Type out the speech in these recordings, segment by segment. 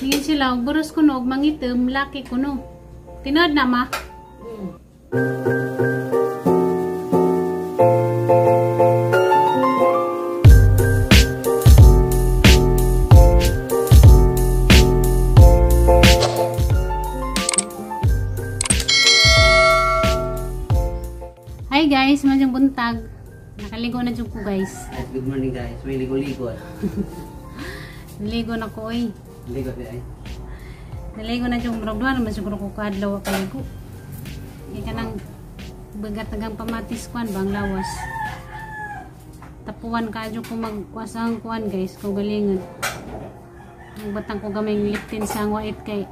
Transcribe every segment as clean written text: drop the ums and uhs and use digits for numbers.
Tingin sila og buros kuno og mangitim laki kuno. Tinod na ma. Hi guys, maayong buntag. Nakaligo na jud ko guys. Good morning guys. May ligo-ligo. Naligo na ko oy. Ligo di ay. Naligo na jud murag duha naman siguro ko kaadlaw kaligo. Kay kanang bagat tagang pamatis kuan bang lawas. Tapuan kaadyo ko magkuasang kuan guys, ko galingon. Batang ko gamay lip tint sa ang wait kay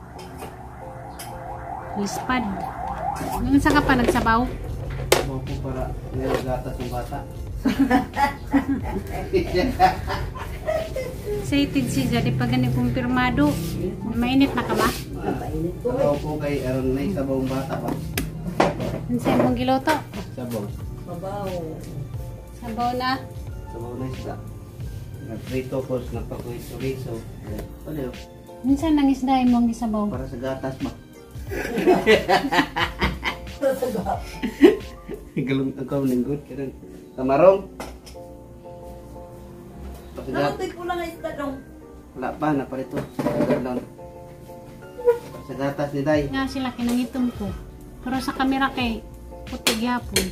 lispad. Unsa ka pa nagsabaw? Sabaw ko para meron gatas ng bata. Excited siya, di pa gani kumpirmado. Mainit na ka ba? Mainit ko. Sabaw ko kay aron na sabaw ng bata ba. Unsa imong giluto? Sabaw. Sabaw. Sabaw na. Sabaw na isda. Nagprito ko, nagpakuiso-riso. Ano? Minsan nang isda imong gisabaw. Para sa gatas ma. Galong ang lingkod karon. Kamarong. Ano to'y pula nga isda dong? Wala pa, naparito. Sa gatas ni Day. Nga sila kinangitom ko. Pero sa kamera kay puti gyapon.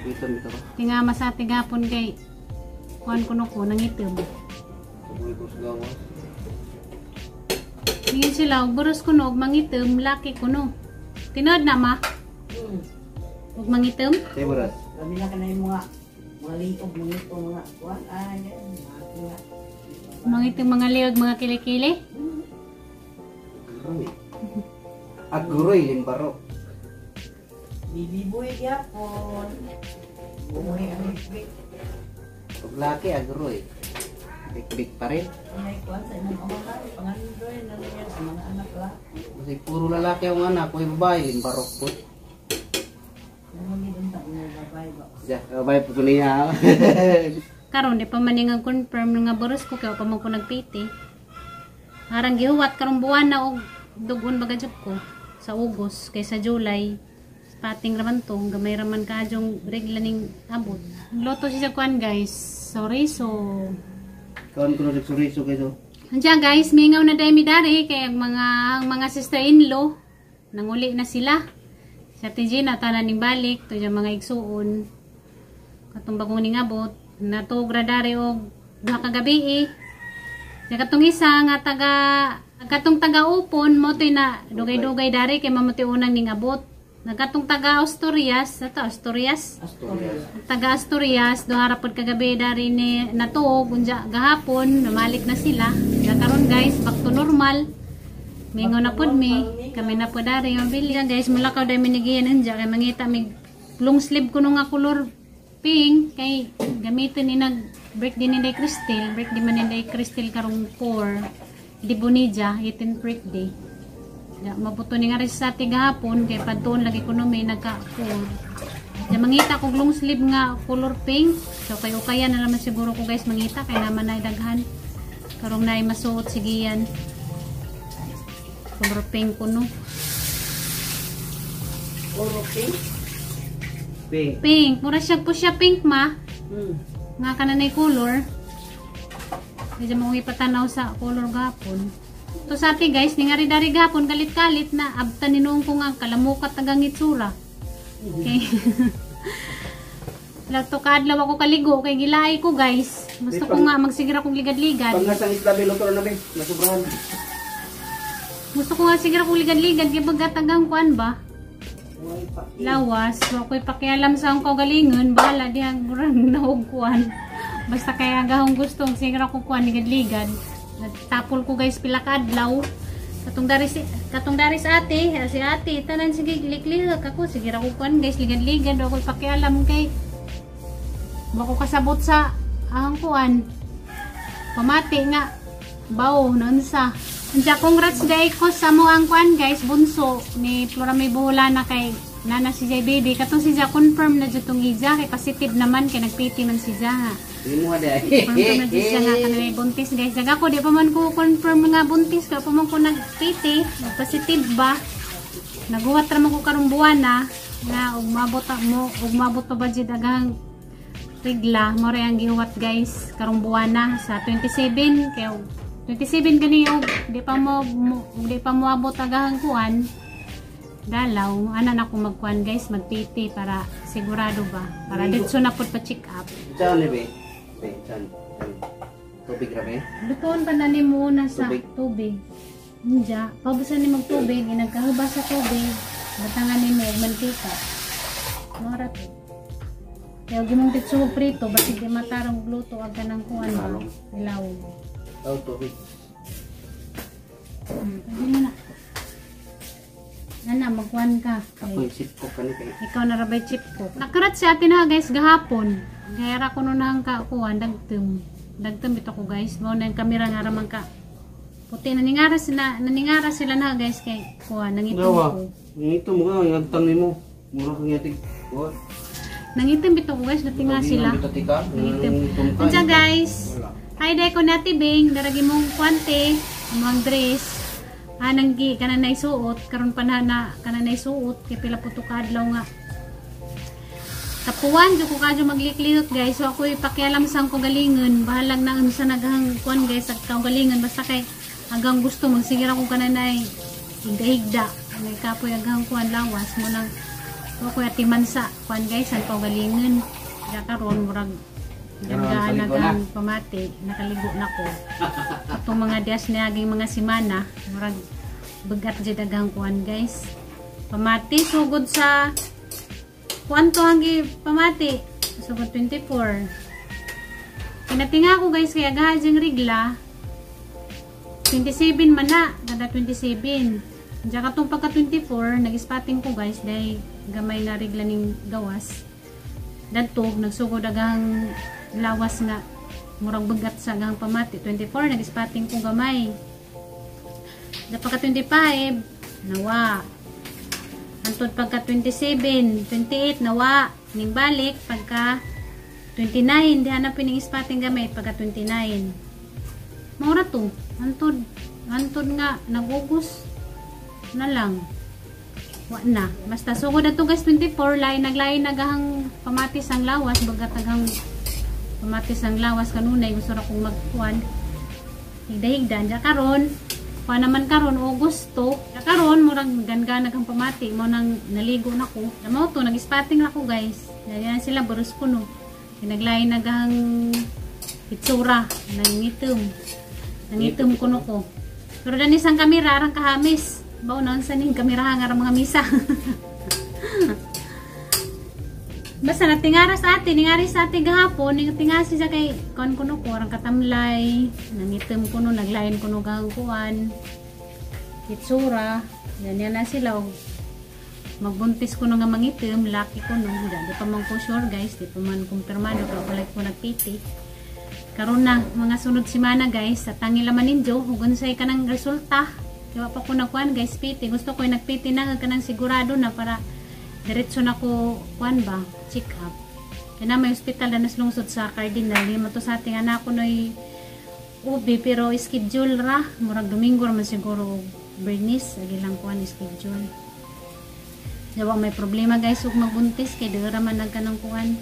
Itom ito ba? Tinga sa gapon kay kuan kuno ko nangitom. Sabuhi ko sa gawas. Tingin sila og buros kuno og mangitom laki kuno. Tinod na ma? Og mangitom? Say buros. Kami na kanay mga liog, mga ito, mga kuan ay mga Mangitom mga liog, mga kilikili. Agroy. Agroy limbaro. Bibibuhi gyapon. Bumuhi ang bikbik. Pag laki agroy. Bikbik pa rin. Ay kuan sa imong amahan, pangandoy na niya sa mga anak la. Kasi puro lalaki ang anak, ko babae limbarok po. Ja, babae po ko niya. Karon di pa man nga confirm nga buros ko kay pa man ko nagpiti. Arang gihuwat karong buwan na og dugon baga jud ko sa August kay sa July. Pating raman to, gamay raman kadyong regla ning abot. Luto siya kuan guys, soriso. Kaon ko na soriso guys. Andiyan guys, mingaw na daymi dari kay ang mga sister-in-law nanguli na sila. Sa Ate Gina tanan ning balik to yung mga igsuon. Katong bagong ning abot, natugra dari og duha ka gabi eh. Sa katong isa nga taga katong taga Upon mo toy na dugay-dugay dari kay mamuti unang ning abot. Nagatong taga Asturias, ato Asturias. Asturias. Taga Asturias, duha ra pod kagabi dari ni natuog unja gahapon, namalik na sila. Ya karon guys, back to normal. Mingo na pod mi, kami na pod dari mabili. Guys, mulakaw dai minigiyan unja kay mangita mig long sleeve kuno nga kolor pink kay gamiton ni nag birthday ni Day Crystal, birthday man ni Day Crystal karong 4 di Bonilla, 18th birthday. Ya, mabuto ni nga rin sa ati gahapon kay padtuon lagi kuno may nagka 4. Ya mangita kog long sleeve nga color pink. So kay ukayan na naman siguro ko guys mangita kay naman na daghan. Karong naay masuot sigiyan. Color pink kuno. Color pink? Pink. Pink, mura siya po siya pink ma. Nga kananay color. Medyo mo ipatanaw sa color gahapon. To sa ati guys, ningari dari gahapon galit-galit na abta ni noong ko nga kalamukat tagang itsura. Okay. Lato kaadlaw ako kaligo kay gilaay ko guys. Gusto ko nga magsigira kong ligad-ligad. Pangasang isda be luto na be, nasubrahan. Gusto ko nga sigira kong ligad-ligad kay pagkatagang kuan ba? Lawas, wa ko'y pakialam sa akong kaugalingon, bahala dihang murag naog kuan. Basta kay agahong gustong sigira ko kuan ligad-ligad. Nagtapol ko guys pila ka adlaw. Katong dari sa ate, si ate tanan sige liklihak ako, sige ra ko kuan guys ligad-ligad, wa ko'y pakialam kay wa ko kasabot sa ang kuan. Pamati nga bawo naunsa. Unja congrats day ko sa mo ang kuan guys bunso ni Flora May Buholana kay nana si Jay baby katong si Ja confirm na jud tong ija kay positive naman kay nagpiti man si Ja. Imo ha. Confirm na jud siya nga kanang buntis, guys. Daga ko di pa man ko confirm nga buntis ka pa man ko nag-PT, positive ba. Naguwat ra man ko karong buwan na nga ug mabot mo ug mabot pa ba jud agang regla mo ra ang gihuwat, guys, karong buwan na sa 27, kay og 27 gani og di pa mo abot agahang kuan dalaw ana na ko magkuan, guys, mag-PT para sigurado ba, para diretso na pud pa check up. Saan ni be? Be, saan? Saan? Tubig ra be? Lutuon pa na ni muna sa Tubig. Tubig. Unja, paubusan ni magtubig, inagkahuba sa tubig, batangan ni mo og mantika. Mora to. Kaya og imong titsuhog prito, basig di matarong luto ag kanang kuan ba? Ilawom. Oh, tubig. Pwede mo na. Nana, magkuan ka. Ako yung sip ko kani kay. Ikaw na rabay chip ko. Nakarat si ate na, guys, gahapon. Kaya ra ko no nang kakuan dagtum. Dagtum ito ko, guys. Mao na yung kamera nga raman ka. Puti naningara sila na, guys, kay kuan nangitim ko. Ito mo ka ngagtang nimo. Mura kang yatig. Wa. Nangitim bito ko, guys, natinga sila. Nangitim. Unsa, guys? Hi day ko nati Bing, daragi mong kwante, among dress. Anang gi kana nay suot karon pa na, na kana nay suot kay pila po to kaadlaw nga. Kapuan jud ko kadyo magliklihot, guys. So ako'y pakialam sang ko galingon, bahalag na unsa naghang kuan, guys, ag galingon basta kay agang gusto magsigira ko kananay higda-higda. May kapoy agang kuan lawas mo nang ako atiman sa kuan, guys, ang kaugalingon. Kaya karon murag gandaan nakaligo na. Nagang pamati, nakaligo na ko. Atong mga dias niaging mga simana, murag bagat jud agang kuan, guys. Pamati sugod sa kuan to hanggi pamati sugod 24. Kinatinga ko, guys, kay agahan jing regla 27 man na, kada 27. Diyan katong pagka 24, nag-spotting ko, guys, dahil gamay nga regla ning gawas. Dadto, nagsugod agang lawas nga murag bagat sa agang pamati. 24, nag-spotting ko gamay. Da pagka 25, nawa. Antod pagka 27, 28, nawa. Ning balik, pagka 29, di hanapin ning spotting gamay, pagka 29. Maura to. Antod, antod nga, nag-ugos na lang. Wa na. Basta sugod na to, guys, 24, lain naglain nagahang pamatis ang lawas, bagat agang pamatis ang lawas kanunay gusto ra kong magkuan. Higda-higda anja karon. Kuan naman karon Augusto. Anja karon murag ganganag ang pamati mo nang naligo na ko. Mao to nag-spotting na ko, guys. Ganyan sila boros ko no. Naglain nagahang itsura nangitim. Nangitim kuno ko. Pero danis ang kamera arang kahamis. Bao naon sa ning kamera nga mga misa. Basta natingara sa atin, ningari sa atin gahapon, ning tingasi siya kay kuan kuno ko arang katamlay, nangitim kuno, naglain kuno gahang kuan. Itsura, ganyan na sila og magbuntis kuno nga mangitim, laki kuno. Di pa man ko sure, guys, di pa man kumpirmado pero wala ko nagpiti. Karon na mga sunod semana, guys, sa tangila man ninyo ug unsay kanang resulta. Kaya pa ko nagkuan, guys, PT. Gusto ko yung nagpiti na kanang sigurado na para diretso na ko kuan ba, check up. Kaya na may ospital na naslungsod sa Cardinal. Di mo to sa ating anak ko no'y ubi pero schedule ra. Murag Domingo ra man siguro og Bernice. Agi lang kuan schedule. Yawa may problema, guys, ug magbuntis kay dira man nagkanang kuan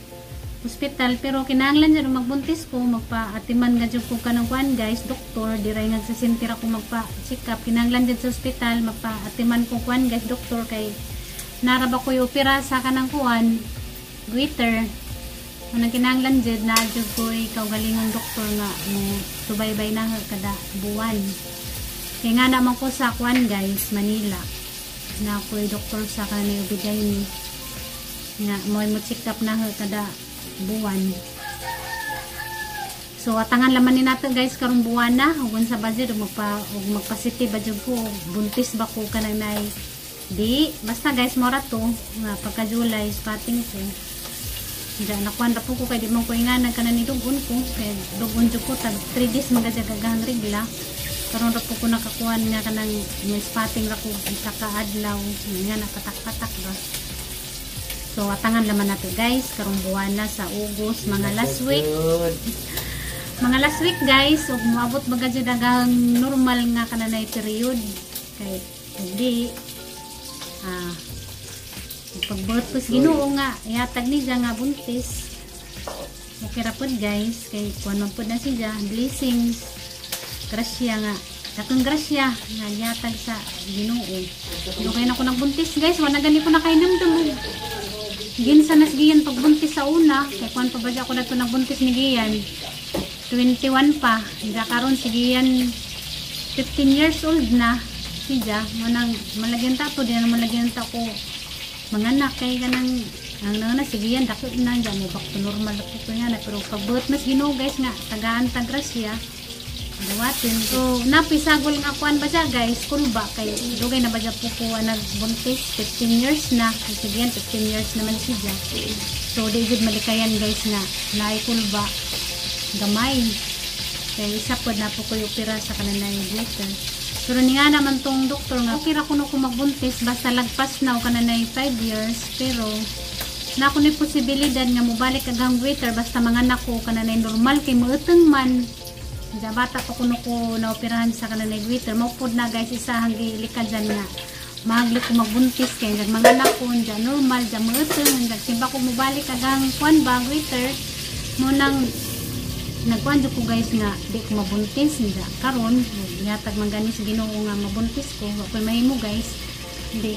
ospital pero kinahanglan jud magbuntis ko magpa-atiman nga jud ko kanang kuan, guys, doktor diray nga sa center ako magpa-check up, kinahanglan jud sa ospital magpa-atiman ko kuan, guys, doktor kay nara ba ko opera sa kanang kuan goiter. Unang kinahanglan jud na jud ko kaugalingong doktor nga mo subaybay na kada buwan kay nga naman ko sa kuan, guys, Manila na ako'y doktor sa kanang Ubidayni nga mo check up na kada buwan. So atangan laman ni nato, guys, karong buwan na ug unsa ba jud ug magpa-city ba jud ko, buntis ba ko kanang nay di basta, guys, mora to nga pagka July spotting ko. Diyan nakuan ra po ko kay di man ko ingana kanan ni dugon ko kay dugon jud ko tag 3 days magajagagahang regla. Karon ra po ko nakakuan nga kanang may spotting ra ko isa ka adlaw nga nakatak-patak ba. So atangan laman nato guys karong buwan na sa August, mga last week. Good. Mga last week guys, ug moabot baga jud agang normal nga kananay period. Kay hindi pagbuot ko sa Ginoo nga ihatag ni siya nga buntis. Okay ra pod guys, kay kuan man pod na siya, blessings. Grasya nga, dakong grasya nga ihatag sa Ginoo. Dugay na ko nagbuntis guys, wala gani ko nakahinumdum. Ginsa nas giyan pagbuntis sa una, kay kuan pa ba siya ako nato nagbuntis ni Gian. 21 pa, siya karon si Gian 15 years old na siya, manang malagyan ta to, di na malagyan ta ko manganak kay kanang ang nana si Gian dako na diyan mo back to normal na po ko nga na, pero pagbuot mas Ginoo guys nga tagaan ta grasya dawatin. So napisagol nga kuan ba siya guys, kulba kay dugay na ba siya po ko nagbuntis, 15 years na si Gian, 15 years naman siya. So di jud malikayan guys nga naay kulba gamay kay isa pod na po ko'y opera sa kananay glitter. Pero ni nga naman tong doktor nga okay ra kuno ko magbuntis basta lagpas na o kananay 5 years, pero na ako ni posibilidad nga mobalik agang waiter basta manganak ko kananay normal kay mouteng man. Diya bata pa kuno ko naoperahan sa kananay waiter, mao pod na guys isa hanggi likad dyan nga mahagli ko magbuntis kay diyan manganak ko diyan normal diyan mouteng diyan simba ko mobalik agang kuan ba waiter mo nang nagkuan jud ko guys nga di ko mabuntis nda karon yatag man gani sa Ginoo nga mabuntis ko, wa koy mahimo guys, hindi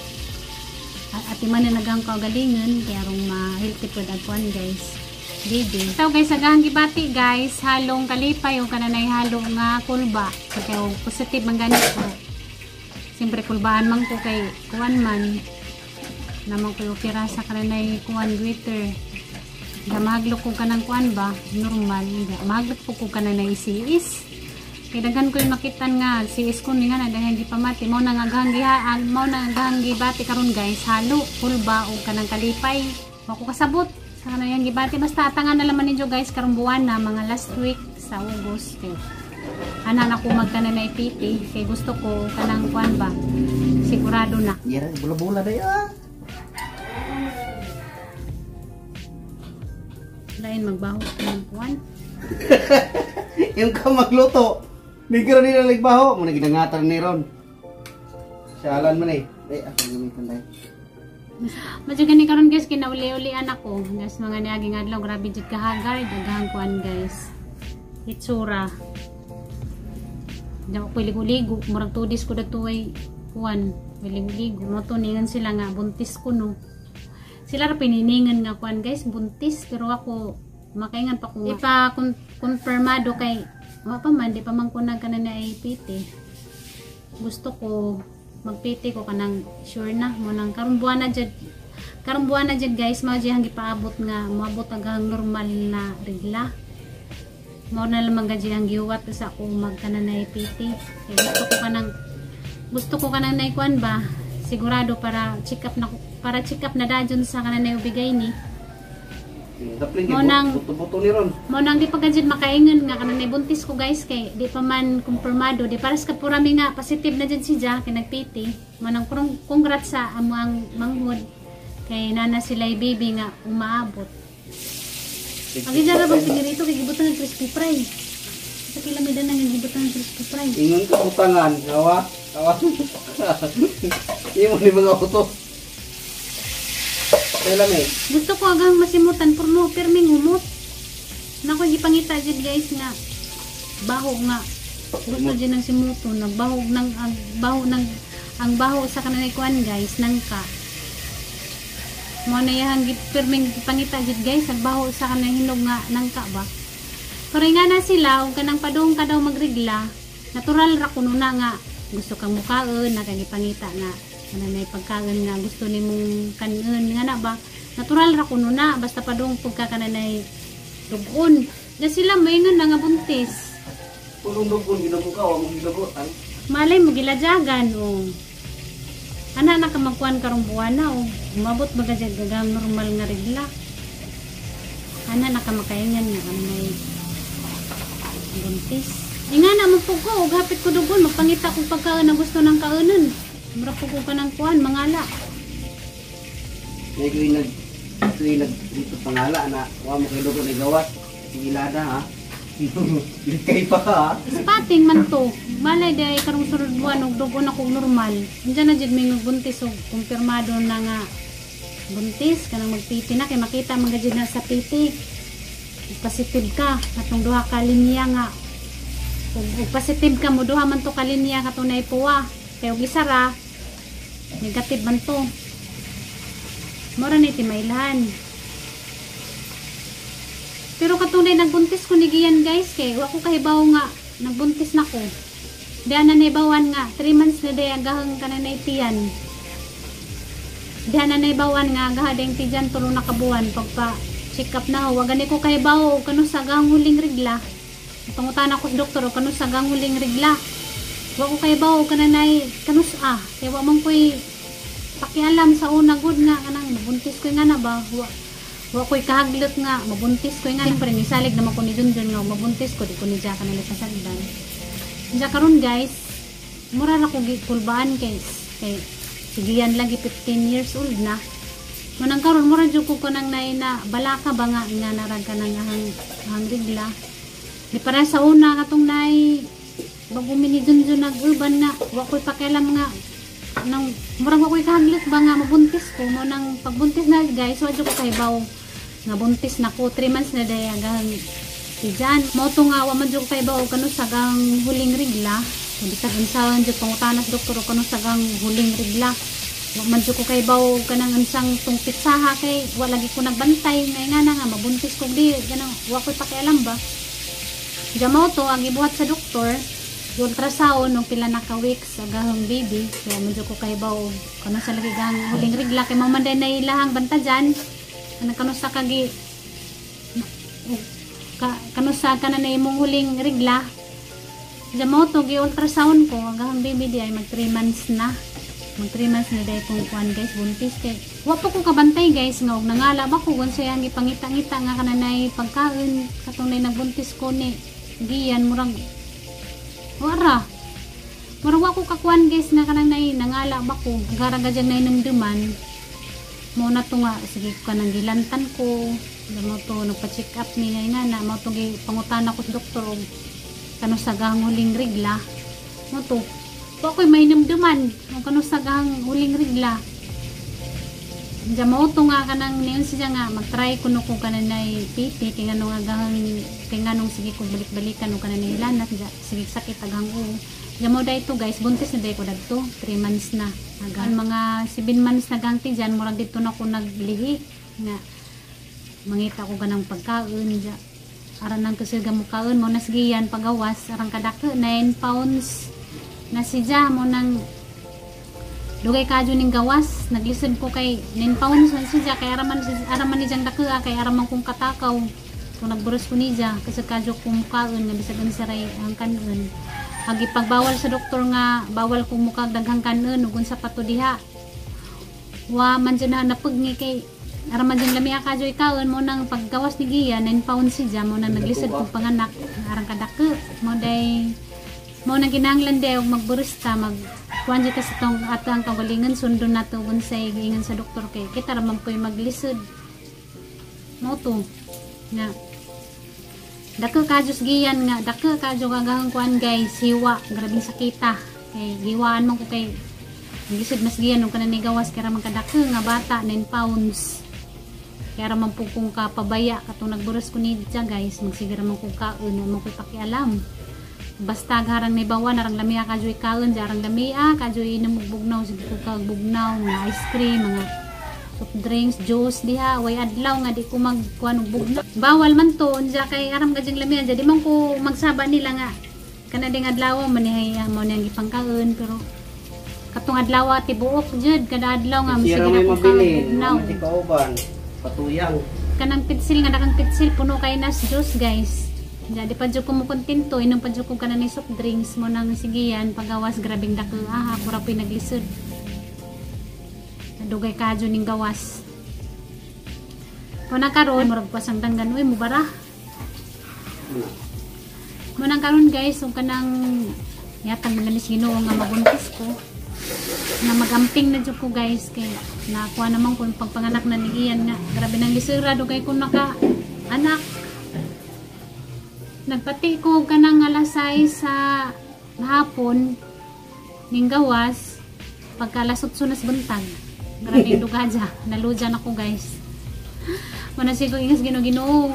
ati man na nagang kagalingon kay arong ma-healthy pod ang kuan guys baby. So guys agahang gibati guys, halong kalipay o kananay halo nga kulba kay positive man gani ko, siyempre kulbaan man ko kay kuan man naman ko opera sa kananay kuan glitter. Mahaglo ko kanang kuan ba normal, mahaglo po ko kananay CS kay daghan ko yung makitan nga CS ko ni nga na dahil di pa mati mao na nga agahang gihaan, mao na agahang gibati karon guys, halo kulba o kanang kalipay. Wa ko kasabot sa kanang gibati, basta atangan na laman ninyo guys karong buwan na mga last week sa August kay ana na ko magkananay PT kay gusto ko kanang kuan ba sigurado na. Yeah, bula-bula day ah. Lain magbaho ng kuan. Yung ka magluto, bigro nila ligbaho, mo na ginangatan ni ron. Sialan man eh. Ay, ako gamitan tayo. Medyo gani karon guys, kinauli-ulian ako. Guys, mga niaging adlaw, grabe jud kahagard, daghang kuan guys. Itsura. Di ako ligo-ligo, murag 2 days ko datuay kuan, ligo-ligo. Mo to ningan sila nga buntis ko no. Sila ra pininingan nga kuan guys, buntis, pero ako makaingan pa ko ipa konfirmado kay wa pa man, di pa man ko nagkanan na PT. Gusto ko mag-PT ko kanang sure na mo nang karong buwan na jud, karong buwan na jud guys, mao jud ang gipaabot nga moabot ang normal na regla. Mao na lamang gud ang gihuwat sa ako magkanan na PT. Kay gusto ko kanang naikuan ba sigurado para check up na, para check up na dajon sa kananay ubigay ni. Mo nang buto-buto ni ron. Mo nang di pa gajud makaingon nga kananay buntis ko guys kay di pa man kumpirmado, di paras ka purami nga positive na jud siya kay nag-PT. Mo nang congrats sa among manghod kay nana sila baby nga umaabot. Agi jara bang pinirito kay gibutan ng crispy fry. Sa kila may danang gibutan ng crispy fry. Ingon ka utangan, hawa. Hawa. Imo ni mga uto. Kailan eh? Gusto ko agang masimutan purno pirming humot. Nako gipangita jud guys nga baho nga. Gusto jud ng simuto, nagbaho ng ang baho ng ang baho sa kananay kuan guys nangka. Mo na yahang gipirming gipangita jud guys ang baho sa kanang hinog nga nangka ba. Pero nga na sila og kanang padung ka daw magrigla, natural ra kuno na nga gusto kang mukaon, nakagipangita nga kananay pagkaon nga gusto nimong kanon nga na ba, natural ra kuno na basta padung pagka kananay dugon. Da sila moingon na nga buntis. Pulong dugon ginugo ka wa mo ginugotan. Malay mo giladyagan o. Ana na ka magkuan karong buwana o umabot baga jud gagang normal nga regla. Ana na ka makaingan nga kananay buntis. Inga na mo pug ko og hapit ko dugon magpangita kog pagkaon na gusto ng kaonon. Mura po ko kanang kuan mangala. May nag Ito yung nagdito pangala na wa mo kay dugo ni gawas. Sige lada ha. Likay pa ka ha. Spotting man to. Malay day karong sunod buwan og dugo na kog normal. Andiyan na jud may buntis og kumpirmado na nga buntis kanang magpiti na kay makita man gud na sa piti. Positive ka katong duha ka linya nga. Ug positive ka mo duha man to ka linya katong naipuwa. Kay og isa ra negative man to. Mora ni timaylan. Pero katunay nagbuntis ko ni Gian guys kay wa ko kahibaw nga nagbuntis na ko. Diyan na naibawan nga 3 months na day agahang kananay tiyan. Diyan na naibawan nga agaha ding tiyan tulo na kabuwan pagpa check up na ho. Wa gani ko kahibaw kanu sa agahang huling regla. Pangutan ako sa doktor o kanu sa agahang huling regla. Wa ko kahibaw kananay kanus ah. Kay wa man koy pakialam sa una gud nga kanang mabuntis ko nga na ba. Wa ko'y kahaglot nga, mabuntis ko nga. Siyempre, nisalig naman ko ni Junjun nga, mabuntis ko, di ko ni Jaka nila pasagdan. Diya karon guys, mura na ko gikulbaan guys. Kay, sigiyan lagi 15 years old na. Manang karon mura jud ko kanang nay na balaka ba nga, nga narag ka ng ahang rigla. Di para sa una katong nay, bago mi ni Junjun nag-uban nga, wa ko'y pakialam nga, nang murag wa ko'y kahaglot ba nga mabuntis ko mo nang pagbuntis na guys, wa jud ko kahibaw nga buntis na ko 3 months na day hanggang tiyan mo to nga wa man jud ko kahibaw kanu sagang huling regla. Kung bisag unsaon jud pangutana sa doktor kanu sagang huling regla, wa man jud ko kahibaw kanang unsang tung pitsaha kay wa lagi ko nagbantay ngay nga na nga mabuntis ko di kanang wa ko'y pakialam ba. Diya mo to ang gibuhat sa doktor ultrasound nung pila na ka weeks agahang baby. So medyo ko kahibaw kanu sa lagi gang huling regla kay mao man day na ilahang banta dyan. Ano kanu sa kagi ka, kanu sa kana na imong huling regla. Diya mo to gi ultrasound ko agahang baby di ay mag 3 months na. Mag 3 months na day kong kuan guys buntis kay wa pa ko kabantay guys nga og nangala ba ko unsa yang gipangita-ngita nga kananay pagkaon katong nay nagbuntis ko ni giyan murag wara. Murag wa ko kakuan guys nga kanang nay nangala ba ko. Gara ga dyan nay namduman. Mo na to nga sige kanang gilantan ko. Mo to nagpa-check up ni nga nga na mo to gi pangutan ako sa doktor og kanu sa gahang huling regla. Mo to. Wa ko'y may namduman og kanu sa gahang huling regla. Diya mo to nga kanang niyon siya nga mag-try kuno ko kananay piti kay nganong agahang kay nganong sige ko balik-balikan og kananay hilanat diya sige sakit aghang ulo. Diya mo dayto guys buntis na day ko dagto 3 months na. Agang mga 7 months na gangti diyan murag didto na ko naglihi nga mangita ko ganang pagkaon diya. Aran nang kusog mukaon mo nasgiyan pagawas arang kadako 9 pounds na siya mo nang dugay kadyo ning gawas naglisod ko kay 9 pounds man siya kay araman araman ni jang dako kay araman kong katakaw kung nagburos ko niya kasi kadyo kong mukaon nga bisag unsa ray ang kanon agi pagbawal sa doktor nga bawal kong mukag daghang kanon ug unsa pa to diha wa man jud na napugni kay araman jang lami kadyo ikaon mo nang paggawas ni Gia 9 pounds siya mo nang naglisod kong panganak arang kadako mo day mo nang kinahanglan day og magburista mag kuan jud kasi tong ato ang kagalingon sundon nato unsay giingon sa doktor kay kita ra man koy maglisod mo to nga dako kadyo giyan nga dako kadyo gagahang kuan guys hiwa grabing sakita kay giwaan man ko kay lisod mas giyan nung kanan gawas kay ra man kadako nga bata 9 pounds kay ra man pud kong kapabaya katong nagburos ko niya guys magsige ra man kong kaon wa man koy pakialam. Basta harang naibawan arang lamia kadyo ikaon arang lamia kadyo inom og bugnaw sige ko kag bugnaw mga ice cream mga soft drinks juice diha way adlaw nga di ko magkuan og bugnaw bawal man to unja kay aram gadyang lamia di man ko magsaba nila nga kana ding adlaw manihay mo niyang gipangkaon pero katong adlaw tibuok jud kada adlaw nga Sira sige may na ko mabili, bugnaw kauban, patuyang kanang pitsil nga nakang pitsil puno kay nas juice guys. Di pa dyan ko mo kontento, inom pa dyan ko kanan soft drinks mo nang sigiyan, pagawas, grabing dako, aha, pura po'y naglisod. Dugay kadyo ning gawas. Muna karon, murag pasang danggan, uy, mubara. Muna karon guys, kung kanang yatang mga ni Ginoo nga mabuntis ko. Na magamping na jud ko guys kay nakuha naman ko yung pagpanganak na ni Ian nga grabe nang lisira do kay kung naka anak. Nagpati ko kanang alas 6 sa hapon ning gawas pagka alas 8 na sa buntag. Grabe yung dugadya. Naludya na ko guys. Muna sigo ingas Ginoo.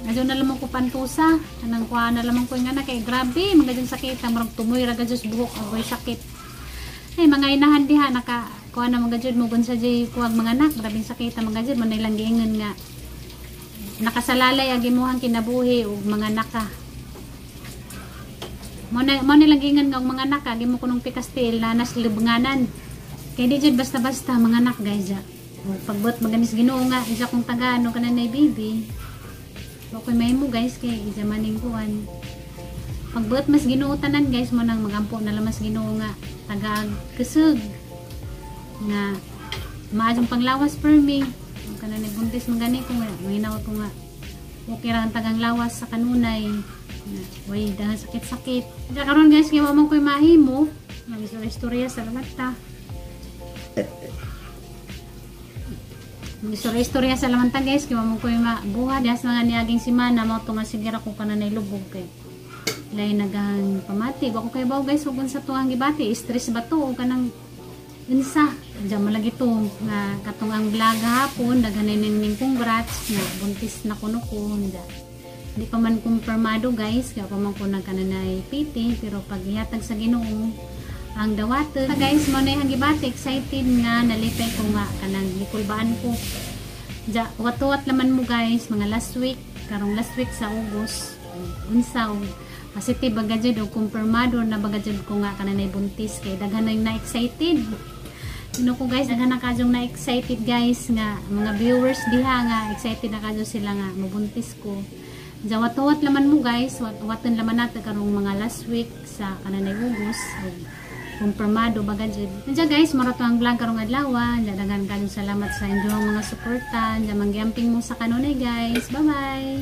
Adyo na lamang ko pantusa. Anang kuha na lamang ko yung anak. Kay grabe, mga dyan sakit. Ang marag tumoy, raga Diyos buhok. Agoy sakit. Ay, mga inahan diha. Naka, kuha na mga dyan. Mugun sa dyan kuwag mga anak. Grabe sakit ang mga dyan. Manay lang giingon nga. Nakasalalay ang imuhang kinabuhi ug mga naka. Mo na lang giingon nga og mga anak, gimo ko nung pikastil na nas libnganan. Kay di jud basta-basta mga anak guys ja. Pagbot maganis Ginoo nga isa kong taga ano kanan nay baby. Okay may mo guys kay isa maning kuan. Pagbot mas Ginoo tanan guys mo nang magampo na lamas Ginoo nga taga kusog nga maayong panglawas per me. Kanan nay buntis man gani ko nga mahinaw ko nga okay ra ang tagang lawas sa kanunay. Way dahil sakit-sakit. Kaya karon guys kay wa man koy mahimo. Mag-istorya sa lamata. Istorya-istorya sa lamanta guys, kay mo koy mabuhat das mga niaging simana mao to nga sige ra ko kananay lubog kay lay nagang pamati. Wa ko kay baw guys ug unsa to ang gibati, stress ba to o kanang unsa. Diyan malagi to nga katong ang vlog hapon daghan ning congrats na buntis na kuno ko. Di pa man kumpirmado guys, kaya pa man ko nagkananay PT pero pag ihatag sa Ginoo ang dawatan. Guys, mo na yung gibati, excited nga nalipay ko nga kanang gikulbaan ko. Ja, watuwat naman mo guys, mga last week, karong last week sa August, unsa og positive ba jud o kumpirmado na ba jud ko nga kananay buntis kay daghan na yung na-excited. Sino ko guys, daghan na kadyong na-excited guys nga mga viewers diha nga excited na kadyo sila nga mabuntis ko. Ja, watuwat laman mo guys, watan laman natin karong mga last week sa kananay August. Kumpirmado baga jud. Diyan guys, moro to ang vlog karong adlaw. Diyan daghan kayong salamat sa inyong mga suporta. Diyan manggiamping mo sa kanunay guys. Bye bye.